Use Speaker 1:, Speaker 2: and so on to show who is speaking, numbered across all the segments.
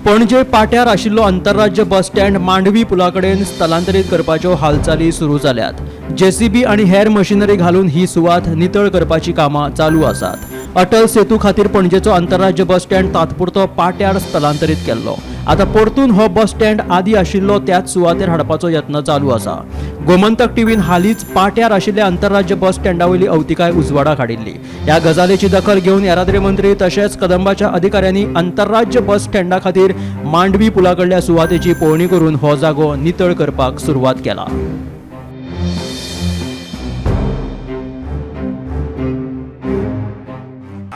Speaker 1: पणजे पाट्यार आशिल्लो आंतरराज्य bus stand Mandovi पुला कडेन स्थलांतरीत करपाच्यो हालचाली सुरू जाल्यात. जेसीबी आनी हेर मशिनरी घालून ही सुवात नितळ करपाची कामां चालू आसात. अटल सेतू खातीर पणजेचो आंतरराज्य बस स्टँड तात्पुरतो पाट्यार स्थलांतरीत केल्लो. आतां परतून हो बस स्टँड आदी आशिल्लो त्याच सुवातेर हाडपाचो यत्न चालू आसा. गोमंतक टीव्हीन हालींच पाट्यार आशिल्ल्या आंतरराज्य बस स्टँडा वयली अवतिकाय उजवाडाक हाडिल्ली. ह्या गजालीची दखल घेवन येरादारी मंत्री तशेंच कदंबाच्या अधिकाऱ्यांनी आंतरराज्य बस स्टँडा खातीर मांडवी पुला कडल्या सुवातेची पळोवणी करून हो जागो नितळ करपाक सुरवात केला.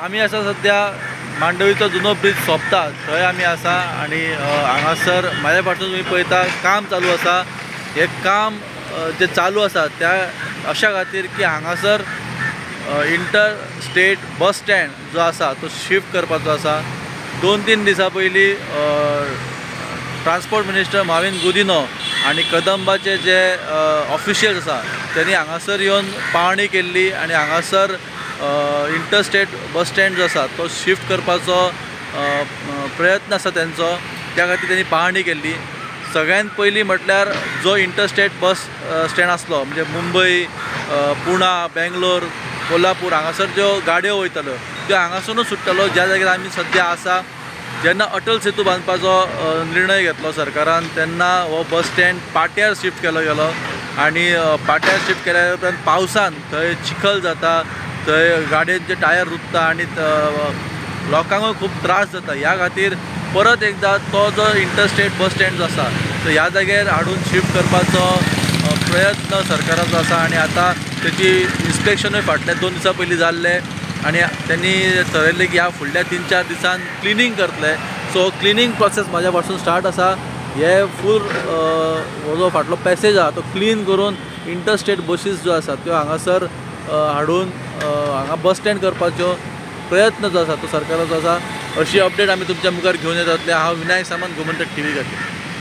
Speaker 2: आमी आसा सध्या मांडवीचो जुनो ब्रिज सोंपता थंय आमी आसा आनी हांगासर म्हाज्या फाटसून तुमी पळयता काम चालू आसा. हें काम जें चालू आसा त्या अशा खातीर की हांगासर इंटर स्टेट बस स्टँड जो आसा तो शिफ्ट करपाचो आसा. 2-3 दिसां पयलीं ट्रान्सपोर्ट मिनिस्टर माविन गुदिन्हो आनी कदंबाचे जे ऑफिशियल्स आसा तेणी हांगासर येवन पावणी केल्ली आनी हांगासर इंटरस्टेट बस स्टँड जो आसा तो शिफ्ट करपाचो प्रयत्न आसा तेंचो, त्या खातीर तेणी पाहणी केल्ली. सगळ्यांत पयलीं म्हटल्यार जो इंटरस्टेट बस स्टँड आसलो म्हणजे मुंबय, पुणा, बेंगलोर, कोल्हापूर हांगासर ज्यो गाडयो वयताल्यो त्यो हांगासरूच सुट्टलो ज्या जाग्यार आमी सद्या आसा. जेन्ना अटल सेतू बांदपाचो निर्णय घेतलो सरकारान तेन्ना हो बस स्टँड पाट्यार शिफ्ट केलो गेलो आनी पाट्यार शिफ्ट केल्या उपरांत पावसान थंय चिखल जाता, थंय गाडयेंचे टायर रुतता आनी लोकांकूय खूब त्रास जाता. ह्या खातीर परत एकदां तो जो इंटरस्टेट बस स्टँड जो आसा तो ह्या जाग्यार हाडून शिफ्ट करपाचो प्रयत्न सरकाराचो आसा आनी आतां तेची इन्स्पेक्शनूय फाटल्या 2 दिसां पयलीं जाल्लें आनी तेणी थरयल्लें की ह्या फुडल्या 3-4 दिसान क्लिनींग करतले. सो क्लिनींग प्रोसेस म्हाज्या पासून स्टार्ट आसा. हे फूल हो जो फाटलो पॅसेज आसा तो क्लीन करून इंटरस्टेट बसीस ज्यो आसा त्यो हांगासर हाडून हांगा बस स्टँड करपाचो प्रयत्न जो आसा तो सरकाराचो आसा. अशी अपडेट आमी तुमच्या मुखार घेवन येतातले. हांव विनायक सामंत, गोमंतक टीव्ही खातीर.